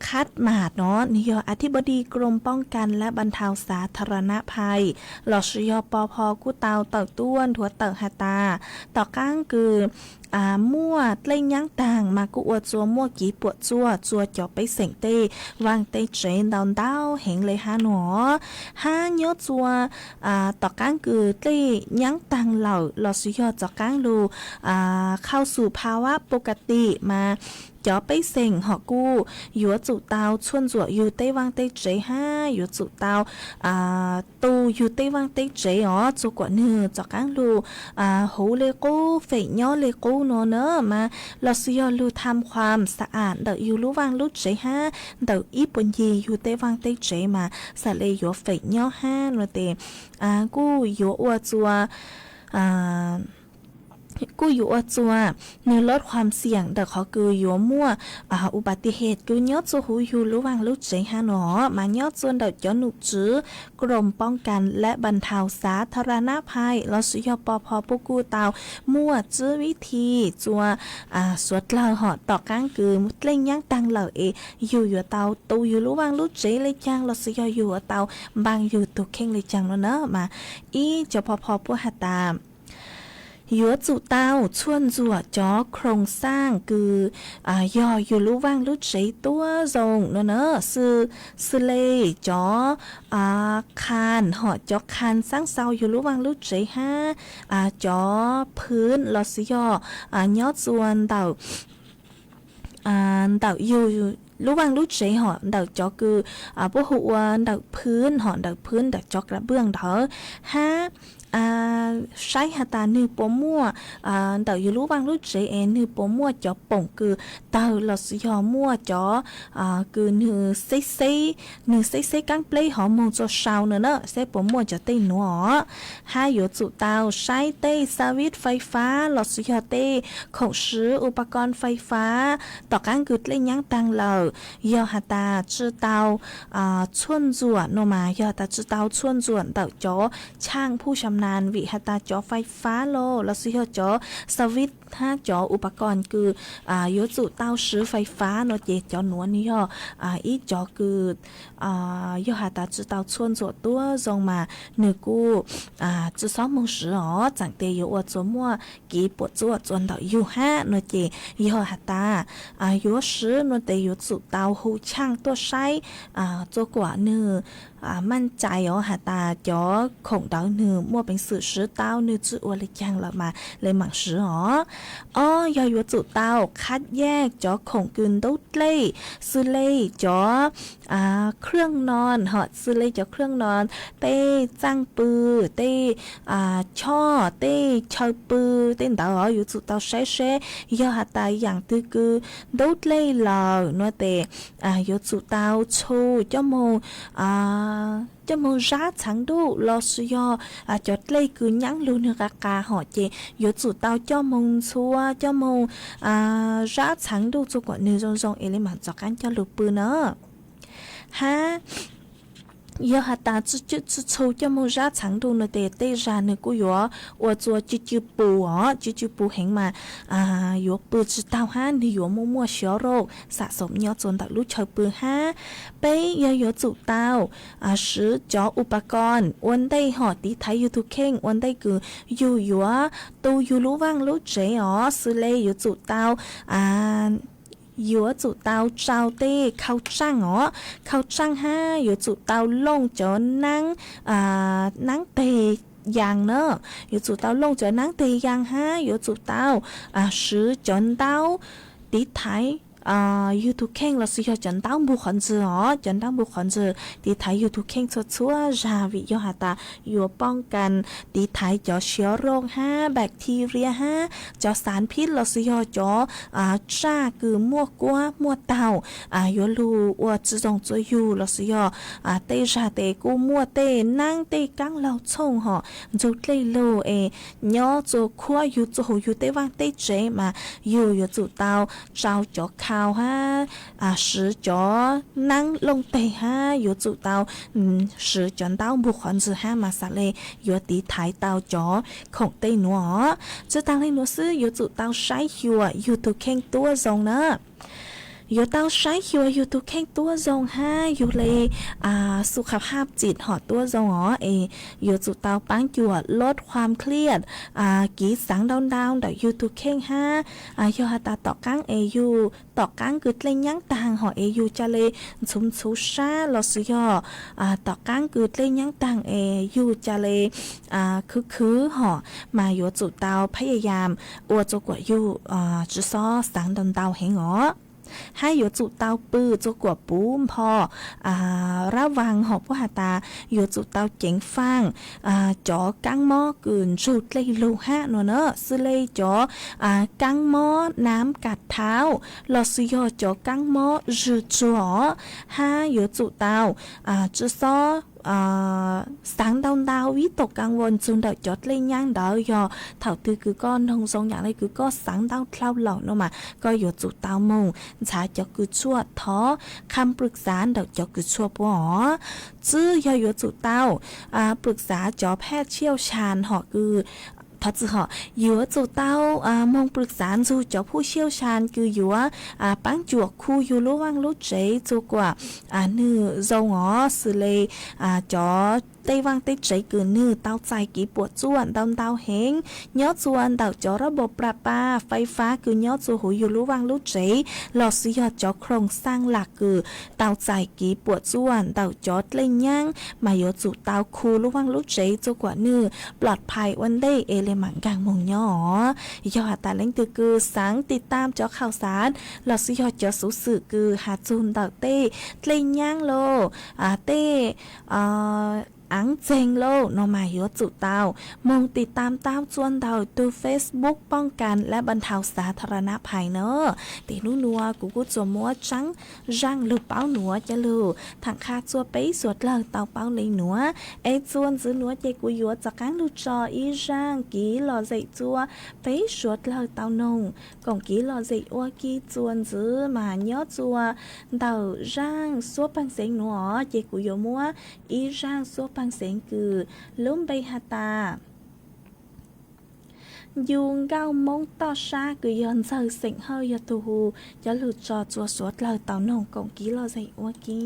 Khab Mas no, nwg yog อธิบดีกรมป้องกันและบรรเทาสาธารณภัย lossis yog P P kuj tau tawm tuaj nthuav tawm has tas tom qaab kws muaj dlej nyaab taag mas kuj ua txua muaj kiv puam tsuaj txua cov pej xeem tej vaaj tej tsev ntau ntau heev le hab no. Hab nyob txua tom qaab kws dlej nyaab taag lawm lossis yog tom qaab lugเข้าสู่ภาวะปกติ mas cov pej xeem hom kuj yuav tsum tau txhua ntxuam yug tej vaaj tej tsev hab yuav tsum tau tu yug tej vaaj tej tsev os, txua kuas nwg tom qaab lug huv le qub, feem nyob le qub no na mas, lossis yog lug tham khua xa am ntawm yug lub vaaj lub tsev hab ntawm ib puas ncig yug tej vaaj tej tsev mas xam le yuav feem nyob hab no tes kuj yuav ua txua kuj yuav ua txua nwg lub qhuam xiam ntawm qhov kws yuav muaj u pa ti hes kws nyob txua huv yug lub vaaj lub tsev hab no, mas nyob txua ntawm cov nom tswv กรมป้องกันและบรรเทาสาธารณภัย lossis yog P P puab kuj tau muaj tswv vib thi txua suav dlawg hom tom qaab kws dlej nyaab taag lawm es yug yuav tau tu yug lub vaaj lub tsev le caag lossis yog yug yuav tau npaaj yug tug kheej le caag no na mas ib cov P P puab has tas yuav tsum tau txhua ntxuam cov khroom xaaj kws yog yug lub vaaj lub tsev tuab zoo no na, xws le cov qha hom cov qha xaab xau yug lub vaaj lub tsev hab cov phwv lossis yog nyob txua ntawm ntawm yug lub vaaj lub tsev hom ntawm cov kws puab hu ua ntawm phwv hom ntawm phwv ntawm cov kra bwaj ntawd hab saib has tas nwg puas muaj ntawm yug lub vaaj lub tsev es nwg puas muaj cov poom kws tawg lossis yog muaj cov kws nwg xeb xeb, nwg xeb xeb kaab pleb hov moog txua sau no na, saib puas muaj cov tej nuav os. Hab yuav tsum tau saib tej xa vij fais fab lossis yog tej khoom swv u pa ko fais fab tom qaab kws dlej nyaab taag lawm, yog has tas tsi tau txhua ntxuam no mas yog has tas tsi tau txhua ntxuam ntawm cov chaaj phuj xam nas vim has tas cov fais fab los lossis yog cov xa vij hab cov u pa ko kws yuav tsum tau swv fais fab no ces cov nuav nwg yog ib cov kws yog has tas tsi tau txhua ntxuam tuab zoo mas nwg kuj tsi xob moog swv os, txaam tes yuav ua txua muaj kiv puam tsuaj txua ntawm yug hab no ces yog has tas yuav swv no tes yuav tsum tau hu chaaj tuaj saib txua kuas nwg maaj cai os has tas cov khoom ntawd nwg muaj peev xwm swv tau, nws tsi ua li caag lawm mas le maam swv os. Ob, yog yuav tsum tau qhab yaj cov khoom kws ntub dlej, xws le cov khwj no, hom xws le cov khwj no, tej txaaj pw, tej choj, tej chaw pw, tej ntawd os yuav tsum tau saib seb yog has tas yaam twg kws ntub dlej lawm no tes yuav tsum tau txhu coj moog, coj moog zab txheev duj lossis yog cov dlej kws nyaab lug nwg qa qa hom ces yuav tsum tau coj moog ntxhua, coj moog zab txheev duj txug kuas nwg zoo zoo es le maam rov qaab coj lug pw na. Hab yog has tas tsi txhu coj moog zab txheev duj no tes tej zag nwg kuj yuav ua tsua cw cw pus os, cw cw pus heev mas yuav pw tsi taug hab nwg yuav muaj muaj xyov roj xam xoom nyob tsua ntawm lub chaw pw hab. Peb, yog yuav tsum tau swv cov upas koos ua ntej hom tiv thaiv yug tug kheej ua ntej kws yug yuav tu yug lub vaaj lub tsev os, xws le yuav tsum tau yuav tsum tau tsau tej khau tsaaj os. Khau tsaaj hab yuav tsum tau looj cov naab, naab teg yaas na. Yuav tsum tau looj cov naab teg yaas hab yuav tsum tau swv cov ntaub tiv thaiv yug tug kheej lossis yog cov ntaub npug qhov ntswg os. Cov ntaub npug qhov ntswg tiv thaiv yug tug kheej txhua txhua zag vim yog has tas yuav poj kas tiv thaiv cov xyov roj hab bacteria hab cov xav phij lossis yog cov tsaj kws muaj kuab muaj taug yuav lug ua tsi zoo tsua yug lossis yog tej zag tes kuj muaj tej naab tej kaab laug txhooj hom ntsug dlej lug es nyob tsua khuab yug tsua huv yug tej vaaj tej tsev mas yug yuav tsum tau tsau cov khau hab swv cov naab looj teg hab yuav tsum tau swv cov ntaub npug qhov ntswg hab mas xaav le yuav tiv thaiv tau cov khoom tej nuav os. Tsi taag le nuav xwb yuav tsum tau saib xyuas yug tug kheej tuab zoo na. Yuav tau saib xyuas yug tug kheej tuab zoo hab yug le xu qhab hab txim hom tuab zoo os es yuav tsum tau paab cuam lub khuam khliaj, kiv xaav ntau ntau ntawm yug tug kheej hab yog has tas tom qaab es yug tom qaab kws dlej nyaab taag hom es yug ca le ntxhuv ntxhuv sab lossis yog tom qaab kws dlej nyaab taag es yug ca le khwv khwv hom mas yuav tsum tau phab ya yam ua tsua kuas yug tsi xob xaav ntau ntau heev os. Hab yuav tsum tau pw tsua kuas puv npho rab vaag hom puab has tas yuav tsum tau ceev faaj cov kaab mob kws ntsug dlej lug hab no na, xws le cov kaab mob nam kas thauv lossis yog cov kaab mob zwg tsuag os. Hab yuav tsum tau tsi xob xaav ntau ntau vib taug kaas vas ntsug ntawm cov dlej nyaab ntawd yog thaum twg kws koj noog zoo yaam le kws koj xaav ntau dlhau lawm no mas koj yuav tsum tau moog ntxhaav cov kws tshuaj thov kham pwm xaav ntawm cov kws tshuaj puab os. Tswb yog yuav tsum tau pwm xaav cov phaj xiaj xan hom kws thov txwm hom yuav tsum tau moog pwm xaav ntsug cov phaj xiaj xan kws yuav paab cuam khu yug lub vaaj lub tsev tsua kuas nwg zoo os, xws le cov tej vaaj tej tsev kws nwg tau txais kev puam tsuaj ntau ntau heev nyob tsua ntawm cov rab npau pra pa fais fab kws nyob tsua huv yug lub vaaj lub tsev lossis yog cov khroom xaaj lam kws tau txais kev puam tsuaj ntawm cov dlej nyaab mas yuav tsum tau khu lub vaaj lub tsev tsua kuas nwg plom phais ua ntej es le maam nkaag moog nyob os. Yog has tas leej twg kws xaav tiv tam cov khaus xaav lossis yog cov xuv xwm kws has txug ntawm tej dlej nyaab lauj, tej aav txeeg lauj no mas yuav tsum tau moog tiv tam tau tsua ntawm tug Facebook Poj Kas Lab Npam Nthau Xav Tha Ra Na Phais na. Tes nub nuav kuv kuj tsuas muab tsaab zaaj lug paub nuav ca lug thaam qha tsua peb suav dlawg tau paub le nuav. Es tsua ntxiv nuav ces kuv yuav rov qaab lug tso ib zaaj kiv lom zem tsua peb suav dlawg tau noog koom kiv lom zem ua ke tsua ntxiv mas nyob tsua ntawm zaaj suab paag xeev nuav os ces kuv yuav muab ib zaaj suab paag xeev kws lub npe has tas Yus Nkauj Moob Toj Sab kws yog Ntxawg Xeem Hawj yog tug hu cov lug tso tsua suav dlawg tau noog koom kiv lom zem ua ke.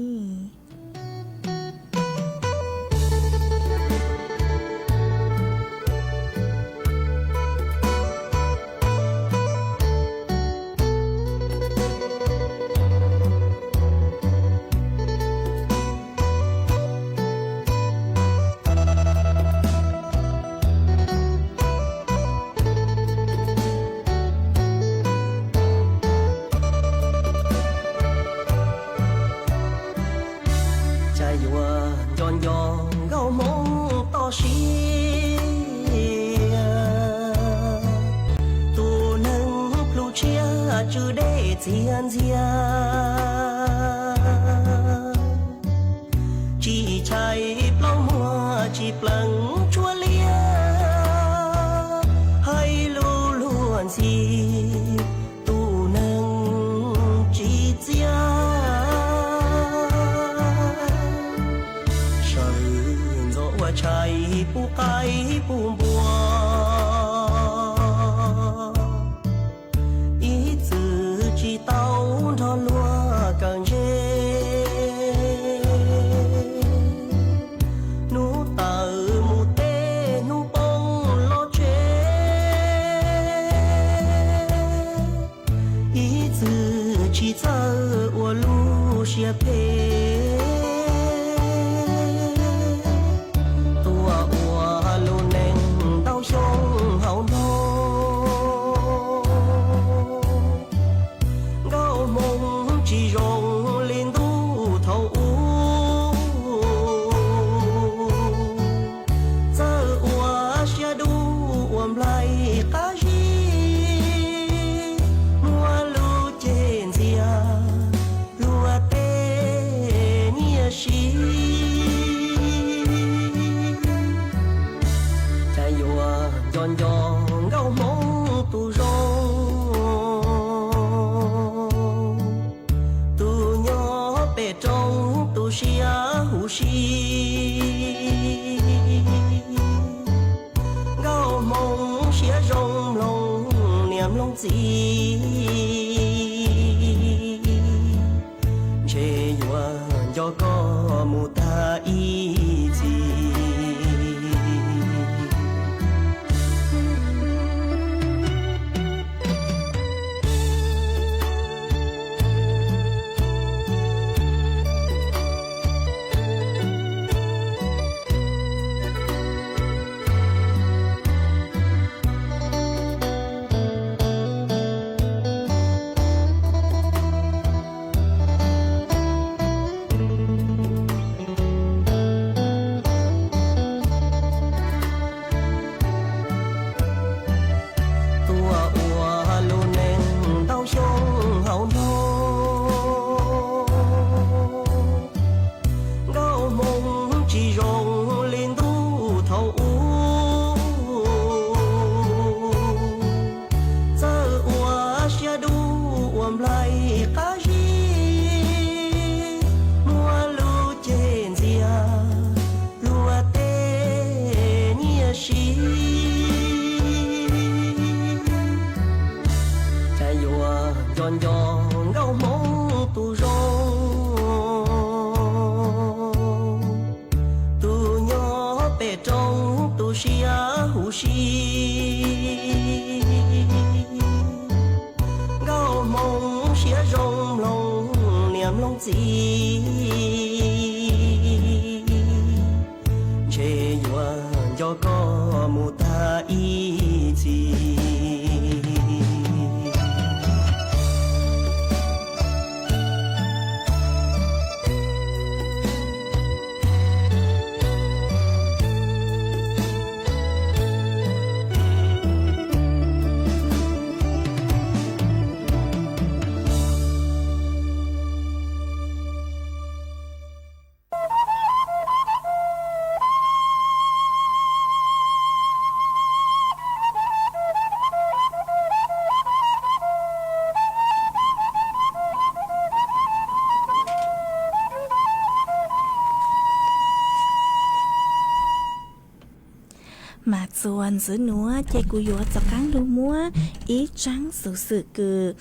tsw dej txias ntxias, tsis tshais plaub muag tsis pleev tshuab liab, hais lus luag ntxhi tus neeg tsis txias. Sawv ntxov ua tshais pub qaib pub npua, ib txwm tsis tau nrog luag kawm ntse. Hnub tawm mus teb hnub poob los tsev, ib txwm tsis txawj ua lub siab phem, tuaj ua lub neej ntau xyoo hauv nroog. Nkauj hmoob tsis zoo li ntuj thaum ub, txawj ua siab dub ua nplaig qab zib, muab lub cev ntxias luag tej nyiaj siv. Cas yuav nco nco nkauj hmoob tus zoo, tus nyob pem roob tus siab huv si. Nkauj hmoob siab zoo mloog niam mloog txiv, ntshe yuav nco koj mus tag ib txhis. Tuaj ua lub neej ntau xyoo hauv nroog, nkauj hmoob tsis zoo li ntuj thaum ub, txawj ua siab dub ua nplaig qab zib, muab lub cev ntxias luag tej nyiaj siv. Cas yuav nco nco nkauj hmoob tus zoo, tus nyob pem roob tus siab huv si. Nkauj hmoob siab zoo mloog niam mloog txiv, ntshe yuav nco koj mus tag ib txhis. Mas txuas ntxiv nuav ces kuv yuav rov qaab lug muab ib tsaab xuv xwm kws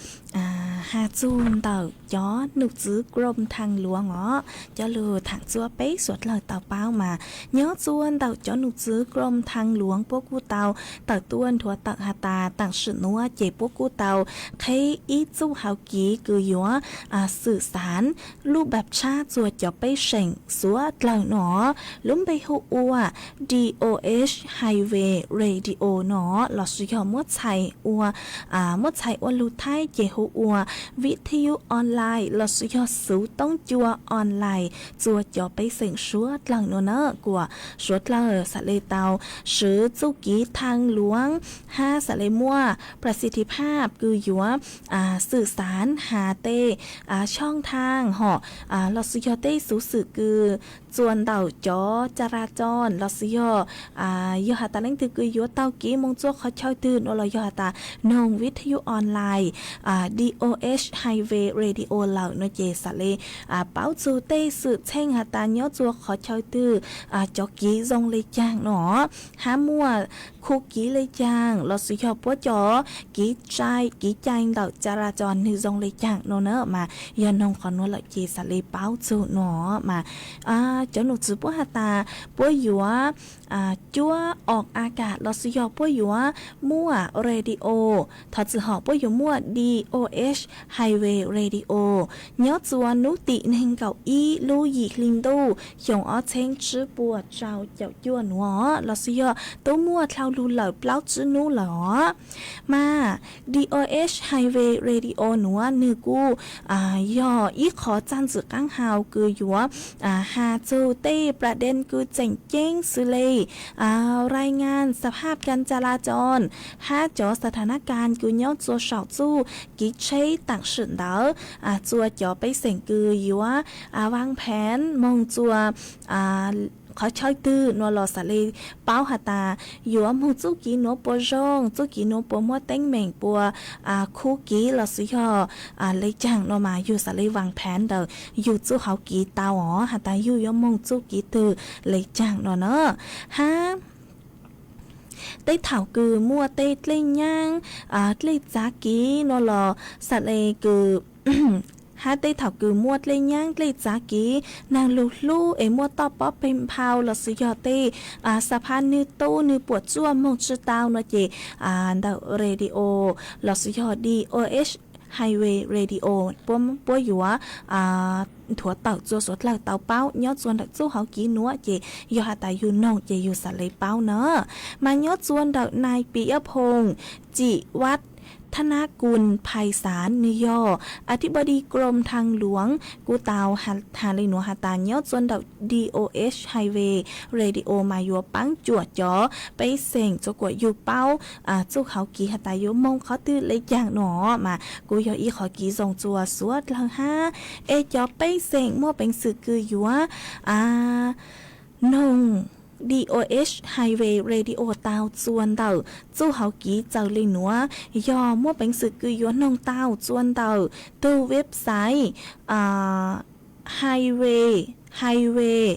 has txug ntawm cov num txwv krom thaj luav os, cov lug thaam txua peb suav dlawg tau paub mas nyob txua ntawm cov num txwv krom thaj luav puab kuj tau tawm tuaj nrhuav tawm has tas taam sim nuav ces puab kuj tau qheb ib txuj hauv kev kws yuav xwm xaav lub npaam tshab txua cov pej xeem suav dlawg no, lub npe hu ua DOH Highway Radio no, lossis yog muab txhais ua, muab txhais ua lug Thaib ces hu ua vij thij yub online los sis yog xuv toob cua online txua cov pej xeem suav dlawg no na, kuas suav dlawg xam le tau swv txuj kiv thaj luam hab xam le muaj pras xi thi phaj kws yuav xwm xaav has tej xyoo thaj hom los sis yog tej xuv xwm kws txua ntawm cov ca ra coj los sis yog, yog has tas leej twg kws yuav taug kiv moog txua qhov chaw twg no los yog has tas noog vij thij yub online DOH Highway Radio lawm no ces xam le paub txug tej xwm txheej has tas nyob txua qhov chaw twg cov kiv zoo le caag no hab muaj khu kiv le caag los sis yog puab cov kiv cai ntawm ca ra coj nwg zoo le caag no na mas yog noog qhov nuav lawm ces xam le paub txug no mas cov num txwv puab has tas puab yuav cuab o a kam los sis yog puab yuav muaj radio, thov txim hom puab yuav muaj DOH Highway Radio nyob txua nub tim neeg nkaum ib lub yim hli ntuj xyoo ob txheeb tsib puas rau caum cuaj nuav los sis yog tub muaj dlhau lug lawm plaub tsib nub lawm os. Mas DOH Highway Radio nuav nwg kuj yog ib qhov txaj ntxwm qaab hau kws yuav has txug tej pras dej kws tseem ceeb xws le rai ngan xa phaj kan ca la coj hab cov xa tha nab kas kws nyob txua saum txuj kiv tsheb taam sim ntawd txua cov pej xeem kws yuav vaaj pheev moog txua qhov chaw twg no los xam le paub has tas yuav moog txuj kiv nuav puas zoo, txuj kiv nuav puas muaj teeb meem puas khu kiv los sis yog le caag no mas yug xam le vaaj pheev ntawm yug txuj hauv kiv tau os has tas yug yuav moog txuj kiv twg le caag no na. Hab tej thaum kws muaj tej dlej nyaab dlej txav kiv no los xam le kws hab tej thaum kws muaj dlej nyaab dlej txav kiv, naag lug hlub es muaj toj pob peg nphau los sis yog tej xa phaj nwg tub nwg puam tsuaj moog tsi tau no ces ntawm radio los sis yog DOH Highway Radio puab yuav nthuav tawm txua suav dlawg tau paub nyob txua ntawm txuj hauv kiv nuav ces yog has tas yug noog ces yug xam le paub na. Mas nyob txua ntawm nai pim ib phoom cim vaj thab nab kus phais xaav nwg yog a thib boj di krom thaj luam kuj tau has le nuav has tas nyob txua ntawm DOH Highway Radio mas yuav paab cuam cov pej xeem txua kuas yug paub txuj hauv kiv has tas yuav moog qhov twg le caag no mas kuj yog ib qhov kiv zoo txua suav dlawg hab es cov pej xeem muaj peev xwm kws yuav noog DOH Highway Radio tau txua ntawm txuj hauv kiv txawm le nuav yog muaj peev xwm kws yuav noog tau txua ntawm tug website highway highway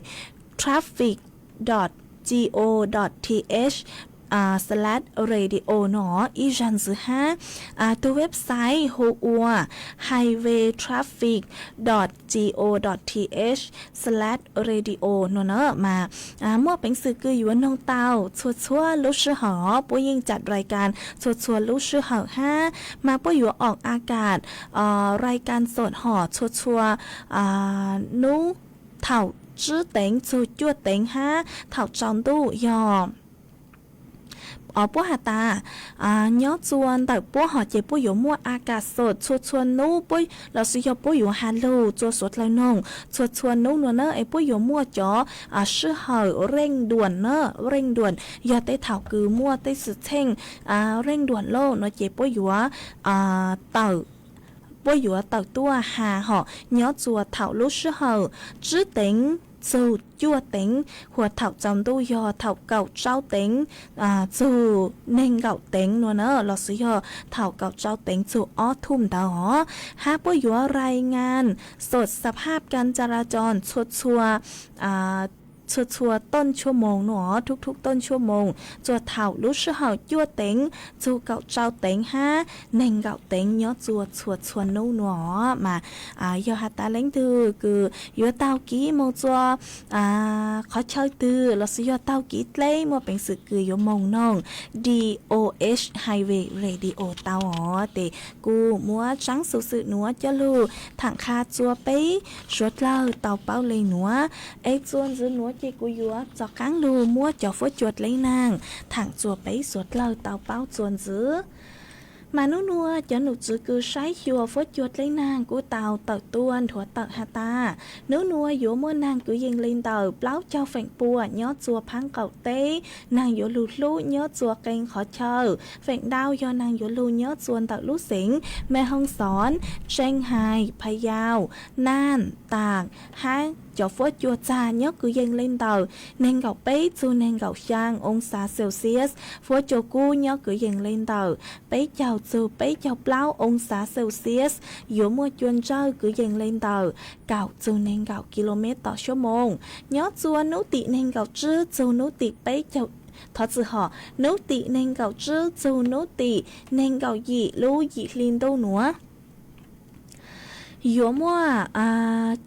traffic dot go dot th slash radio no ib zag ntxiv hab tug website hu ua highway traffic dot go dot th slash radio no na mas muaj peev xwm kws yuav noog tau txhua txhua lub sij hawm. Puab yeej cam rai kas txhua txhua lub sij hawm hab mas puab yuav o a kas rai kas xoom hom txhua txhua nub thaum tsib teev txug cuaj teev hab thaum tsaus ntuj yog puab has tas nyob txua ntawm puab hom ces puab yuav muaj a kas xoom txhua txhua nub los sis yog puab yuav has lug txua suav dlawg noog txhua txhua nub no na es puab yuav muaj cov sij hawm reej duam na, reej duam yog tej thaum kws muaj tej xwm txheej reej duam lauj no ces puab yuav tawm puab yuav tawm tuaj has hom nyob txua thaum lub sij hawm tsib teev txug cuaj teev, huas thaum tsaus ntuj yog thaum kaum tsau teev txug neeg nkaum teev no na los sis yog thaum kaum tsau teev txug ob thum ntawd os. Hab puab yuav rai ngas xoom xa phaj kas ca la coj txhua txhua txhua txhua toj tshuaj moos no, thub thub toj tshuaj moos txua thaum lub sij hawm cuaj teev txug kaum tsau teev hab neeg nkaum teev nyob txua txhua txhua nub no. Mas yog has tas leej twg kws yuav taug kiv moog txua qhov chaw twg los sis yog taug kiv dleb muaj peev xwm kws yuav moog noog DOH Highway Radio tau os. Tes kuj muab tsaab xuv xwm nuav coj lug thaam qha txua peb suav dlawg tau paub le nuav. Es txua ntxiv nuav ces kuv yuav rov qaab lug muab cov fuab cua dleb naag thaam txua peb suav dlawg tau paub txua ntxiv. Mas nub nua cov nom tswv kws saib xyuas fuab cua dleb naag kuj tau tawm tuaj nthuav tawm has tas, nub nua yuav muaj naag kwv yees le ntawm plaub caug feem pua nyob txua phaab qaum teb, naag yuav lug hlub nyob txua qee qhov chaw. Feem ntau yog naag yuav lug nyob txua ntawm lub xeev Me Hoo Xoob, Tsee Hais, Pha Yau, Naaj, Taam, hab cov fuab cua txag nyob kwv yees le ntawm neeg nkaum peb txug neeg nkaum xyaa oo xav Celsius. Fuab cua kub nyob kwv yees le ntawm peb caug txug peb caug plaub oo xav Celsius. Yuav muaj cua ntsawj kwv yees le ntawm kaum txug neeg nkaum kilomev tom suab moos. Nyob txua nub tim neeg nkaum tsib txug nub tim peb caug, thov txim hom, nub tim neeg nkaum tsib txug nub tim neeg nkaum yim lub yim hli ntuj nuav. Yuav muaj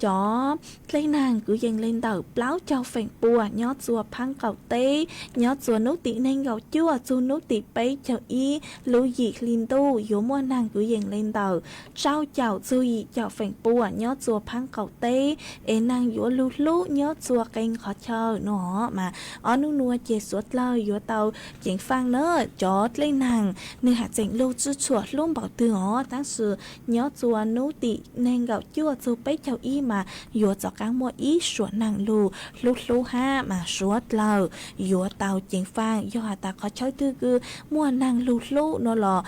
cov dlej naag kwv yees le ntawm plaub caug feem pua nyob txua phaab qaum teb. Nyob txua nub tim neeg nkaum cuaj txug nub tim peb caug ib lub yim hli ntuj yuav muaj naag kwv yees le ntawm tsau caum txug yim caum feem pua nyob txua phaab qaum teb, es naag yuav lug hlub nyob txua qee qhov chaw no. Mas ob nub nua ces suav dlawg yuav tau ceev faaj na. Cov dlej naag nwg has tseem lug tsw tshuam hlub npaum twg os, tab sis nyob txua nub tim neeg nkaum cuaj txug peb caug ib mas yuav rov qaab muaj ib suam naag lug hlub hlub hab mas suav dlawg yuav tau ceev faaj. Yog has tas qhov chaw twg kws muaj naag lug hlub no los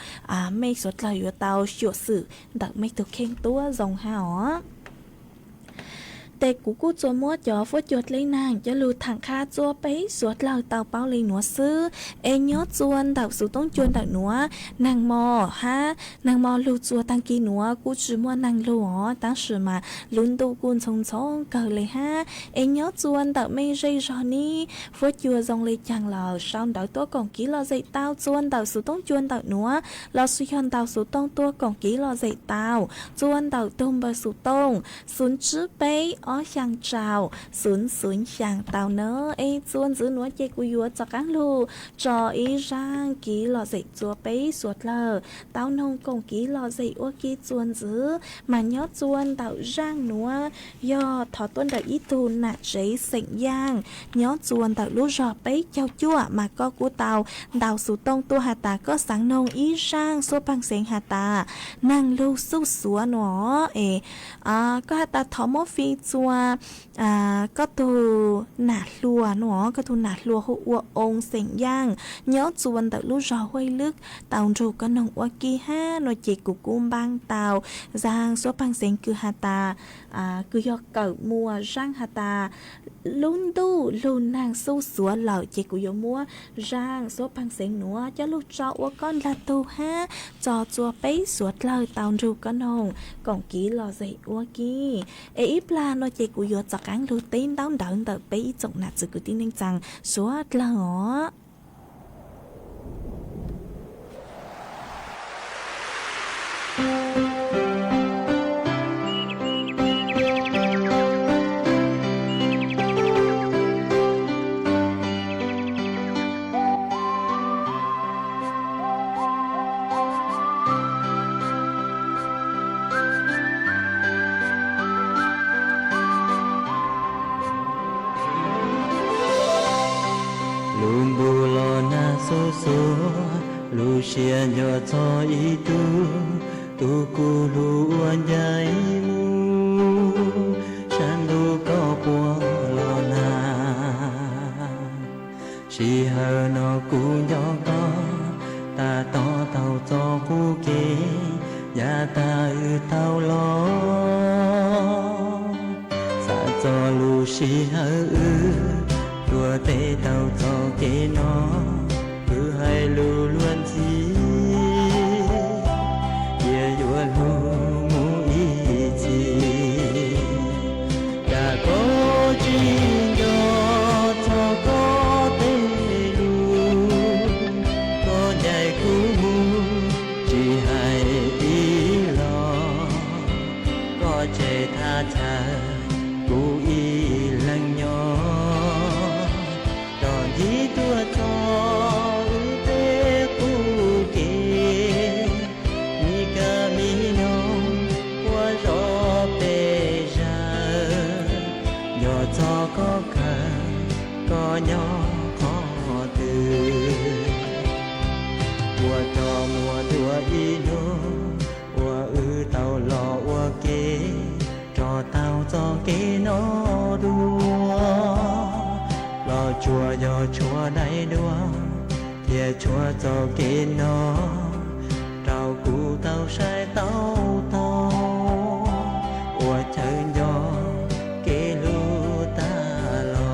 mej suav dlawg yuav tau xyuam xim ntawm mej tug kheej tuab zoo hab os. Tes kuv kuj txua muab cov fuab cua dlej naag coj lug thaam qha txua peb suav dlawg tau paub le nuav xwb. Es nyob txua ntawm xuv toob cua ntawm nuav, naag mos hab naag mos lug txua taag kis nuav kuj tsi muaj naag lug os, tab sis mas lub ntuj kuj ntxhoo ntxhoo kawg le hab. Es nyob txua ntawm mej zej zog ne, fuab cua zoo le caag lawm sau ntawv tuab koom kiv lom zem tau txua ntawm xuv toob cua ntawm nuav, lossis yog ntawm xuv tooj tuab koom kiv lom zem tau txua ntawm tug npawb xuv tooj xwv tsib peb ob xyaa rau xwv xwv xyaa tau na. Es txua ntxiv nuav ces kuv yuav rov qaab lug tso ib zaaj kiv lom zem txua peb suav dlawg tau noog koom kiv lom zem ua ke txua ntxiv. Mas nyob txua ntawm zaaj nuav yog thov tuab ntawm ib tug nam tsev xeem Yaaj nyob txua ntawm lub zog peb caug cuaj, mas koj kuj tau ntaus xuv tooj tuaj has tas koj xaav noog ib zaaj xuab paag xeev has tas naag lug xuj xuav nuav es koj has tas thov muab fij txua koj tug nam hluas nuav, koj tug nam hluas hu ua Oo xeem Yaaj nyob txua ntawm lub zog Huaj Lwb tau nrug koj noog ua ke hab no ces kuv kuj npaab tau zaaj xuab paag xeev kws has tas kws yog kawm muas zaaj has tas lub ntuj lug naag xuj xuav lawm ces kuv yuav muab zaaj xuab paag xeev nuav coj lug tso ua koj ndlag tug hab tso txua peb suav dlawg tau nrug koj noog koom kiv lom zem ua ke. Es ib plag no ces kuv yuav rov qaab lug teb ntaub ntawv ntawm peb ib tsoom nam txiv kwv tij neej tsaa suav dlawg os. Lub ntuj los nag xuj xuav, lub siab nco txog ib tug, tug kuv hlub ua ncaim mus, sab ntuj koj puag los nag. Sij hawm no kuv nco koj, tas tom tau txoj qub kev, yav tag wb tau los. Xav txog lub sij hawm wb tuaj tes tau txoj kev no, wb hais lus luag ntxhi, cia yuav hlub mus ib txhis. Cas koj tsis nco txog koj tej lus, koj ncaim kuv mus tsis hais ib los, koj tseg thaj chaw kuv ib leeg nyob, koj ncig tuaj txog wb tej Rov muaj dua ib hnub uas wb tau los ua ke, rov tau txoj kev no dua. Los tsuas yog tshuav daim duab thiab tshuav txoj kev no rau kuv tau saib taub tau, ua chaw nco kev hlub tag los.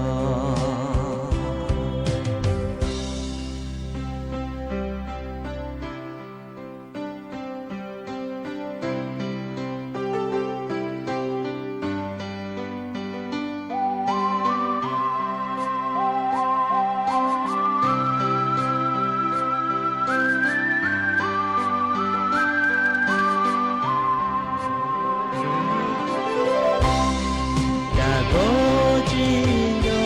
Cas koj tsis nco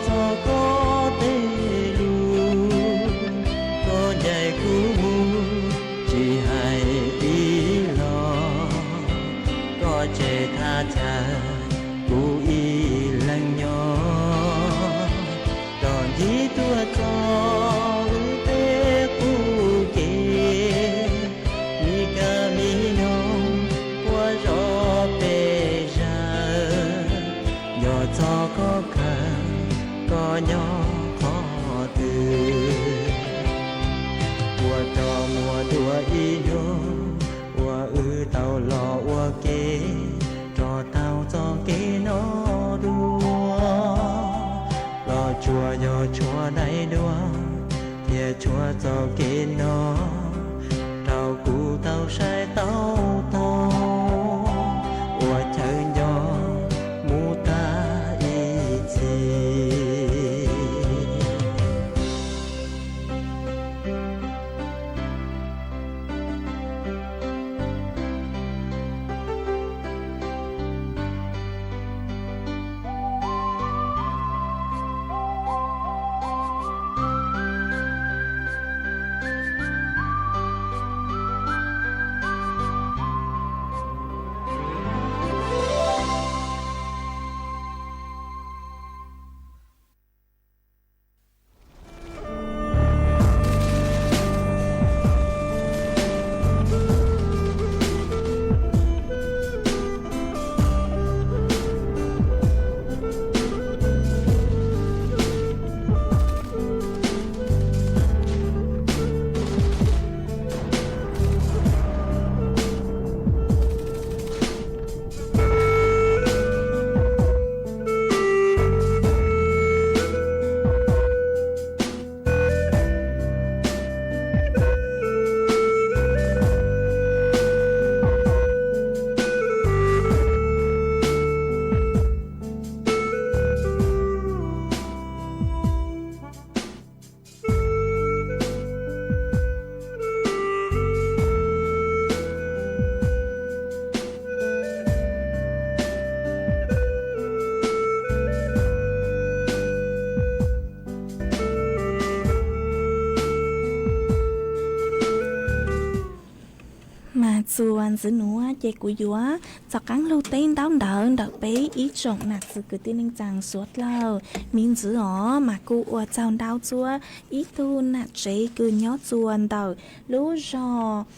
txog koj tej lus, koj ncaim kuv mus tsis hais ib los, koj tseg thaj chaw kuv ib leeg nyob. Koj ncig tuaj txog wb tej qub kev, mi kab mi noog ua zog pes zaws, nco txog koj kawg, koj nyob qhov twg. Ua rov muaj dua ib hnub uas wb tau los ua ke, rov tau txoj kev no dua. Los tsuas yog tshuav daim duab thiab tshuav txoj kev no rau kuv tau saib taub tau, ua chaw nco mus tag ib txhis. Mas txuas ntxiv nuav ces kuv yuav txaus qaab lug teb ntaub ntawv ntawm peb ib tsoom nam txwv kwv tij neej tsaa suav dlawg miv ntxiv os, mas kuj ua tsaug ntau txua ib tug nam tsev kws nyob txua ntawm lub zog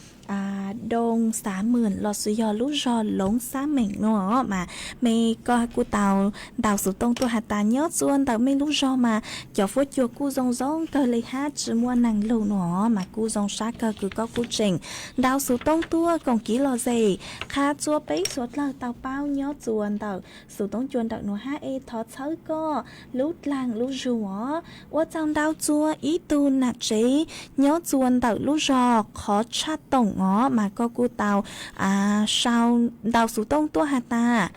Doo Xav Mws lossis yog lub zog Loov Xab Meem nuav, mas mej kuj tau ntaus xuv tooj tuaj has tas nyob txua ntawm mej lub zog mas cov fuab cua kuj zoo zoo kawg le hab tsi muaj neeg lug nuav, mas kuj zoo sab kawg kws koj kuj tseem ntaus xuv tooj tuaj koom kev lom zem qha txua peb suav dlawg tau paub nyob txua ntawm xuv tooj cua ntawm nuav hab es thov txhawb koj lub dlaag lub zug os. Ua tsaug ntau txua ib tug nam tsev nyob txua ntawm lub zog Qhov Tshaj Toom os, mas koj kuj tau sau ntaus xuv tooj tuaj has tas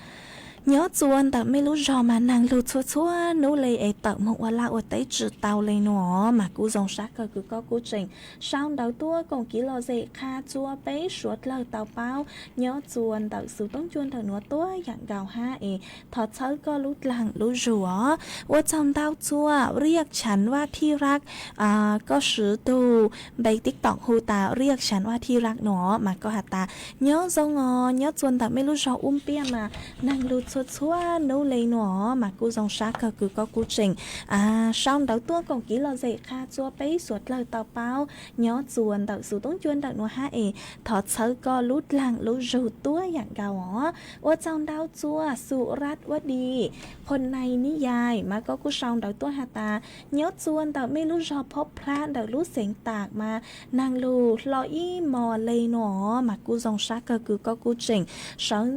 nyob txua ntawm mej lub zog mas neeg lug txhua txhua nub le es tawm moog ua laj ua teb tsi tau le nuav, mas kuj zoo sab kawg kws koj kuj tseem sau ntawv tuaj koom kev lom zem qha txua peb suav dlawg tau paub nyob txua ntawm xuv tooj cua ntawm nuav tuab yaam nkaus hab es thov txhawb koj lub dlaag lub zug os. Ua tsaug ntau txua Riaj Tshav Vaj Thij Rab, koj swv tug npe TikTok hu tas Riaj Tshav Vaj Thij Rab nuav, mas koj has tas nyob zoo os, nyob txua ntawm mej lub zog Ub Npiaj mas neeg lug txhua txhua hnub li no mas kuj zoo sab kawg kws koj kuj tseem sau ntawv tuaj koom kev lom zem qha txua peb suav dlawg tau paub nyob txuas ntawm xov tooj cua ntawm nuav hab es thov txhawb koj lub dlaag lub zug tuab yaam nkaus os. Ua tsaug ntau txua Xu Raj Ua Di, Qhua Nais Nib Yais mas koj kuj sau ntawv tuaj has tas nyob txuas ntawm mej lub zog Phob Plab ntawm lub xeev Tam mas naag lug hlo ib mos le no mas kuj zoo sab kawg kws koj kuj tseem sawv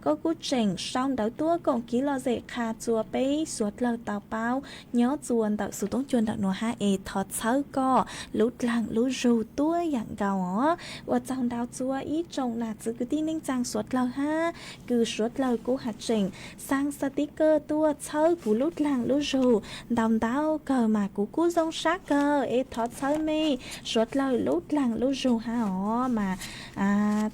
koj kuj tseem sau ntawv tuaj koom kev lom zem qha txua peb suav dlawg tau paub nyob txuas ntawm xov tooj cua ntawm nuav hab es thov txhawb koj lub dlaag lub zug tuab yaam nkaus os. Ua tsaug ntau txua ib tsoom nam txiv kwv tij neej tsaa suav dlawg hab kws suav dlawg kuj has tseem xaa xav tib kawg tuaj txhawb kuv lub dlaag lub zug ntau ntau kawg mas kuv kuj zoo sab kawg es thov txhawb mej suav dlawg lub dlaag lub zug hab os mas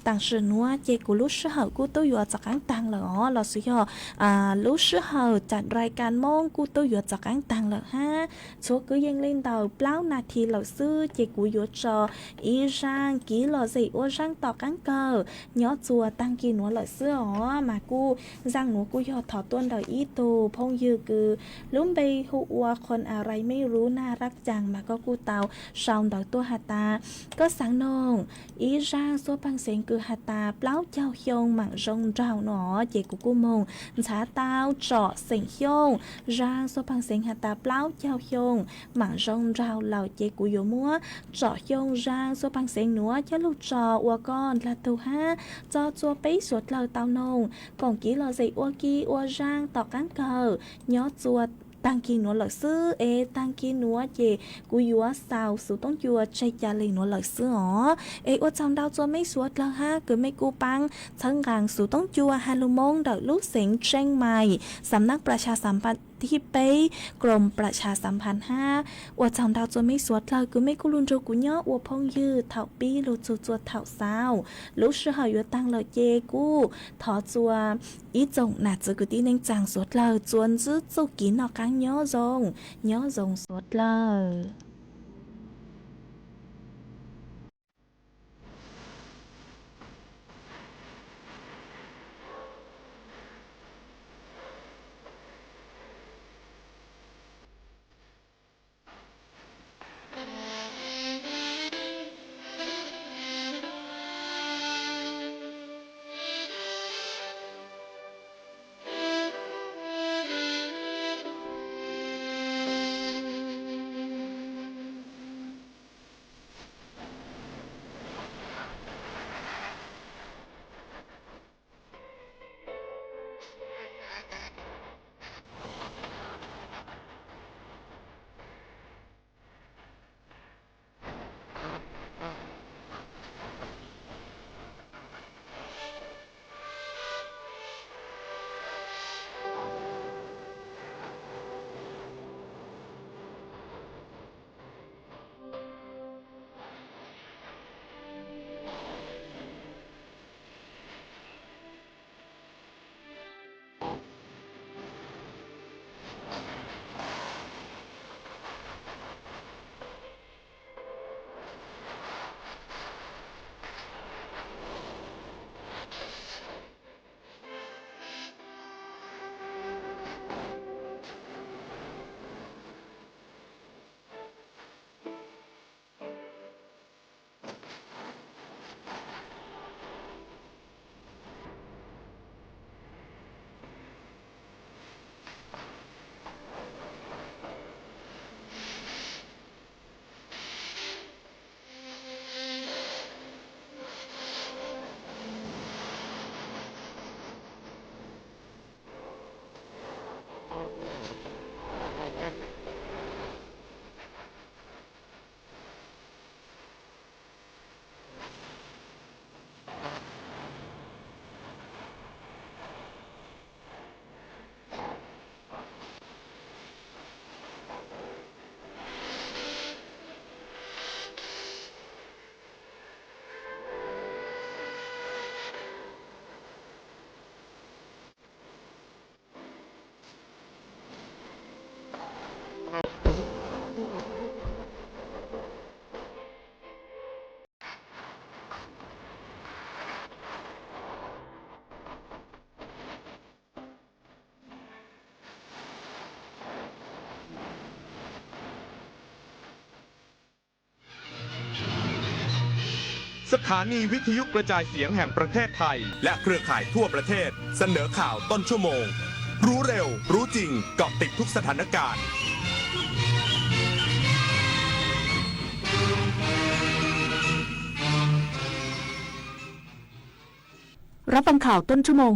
taam sim nuav ces kuv lub sij hawm kuj tub yuav txaus qaab taag lawm os los xwb yog lub sij hawm cav rai kas moob kuj tub yuav txaus qaab taag lawm hab. Txhua kwv yees le ntawm plaub nas this lawm xwb ces kuv yuav tso ib zaaj kev lom zem ua zaaj tom qaab kawg nyob txuas taag kis nuav lawm xwb os mas kuj zaaj nuav kuj yog thov tuaj ntawm ib tug phooj ywg kws lub npe hu ua Qhua Nais Mej Lub Naj Rab Caas mas koj kuj tau sau ntawv tuaj has tas koj xaav noog ib zaaj xuab paag xeev kws has tas plaub caug xyoo maam zoo nraug no ces kuv kuj moog ntxhav tau tsom xeem xyoo zaaj xuab paag xeev has tas plaub caug xyoo maam zoo nraug lawm ces kuv yuav muab tsom xyoo zaaj xuab paag xeev nuav coj lug tso ua koj dlaag tug hab txog txua peb suav dlawg tau noog koom kev lom zem ua ke ua zaaj tom qaab kawg nyob txuas taag kis nuav lawm xwb es taag kis nuav ces kuv yuav xaus xov tooj cua tseg ca le nuav lawm xwb os. Es ua tsaug ntau txua mej suav dlawg hab kws mej kuj paab txhawb nqaa xov tooj cua has lug Moob ntawm lub xeev Tsheej Maim, xam nab plas xas xam phan thib peb, krom plas xas xam phan hab. Ua tsaug ntau txua mej suav dlawg kws mej kuj lug nrug kuv nyob ua phooj ywg thaum pib lug txug txua thaum xaus. Lub sij hawm yuav taag lawm ces kuj thov txua ib tsoom nam txiv kwv tij neej tsaa suav dlawg txua ntsib txuj kev noj qaab nyob zoo, nyob zoo suav dlawg. สถานีวิทยุกระจายเสียงแห่งประเทศไทย และเครือข่ายทั่วประเทศ เสนอข่าวต้นชั่วโมง รู้เร็ว รู้จริง เกาะติดทุกสถานการณ์ รับฟังข่าวต้นชั่วโมง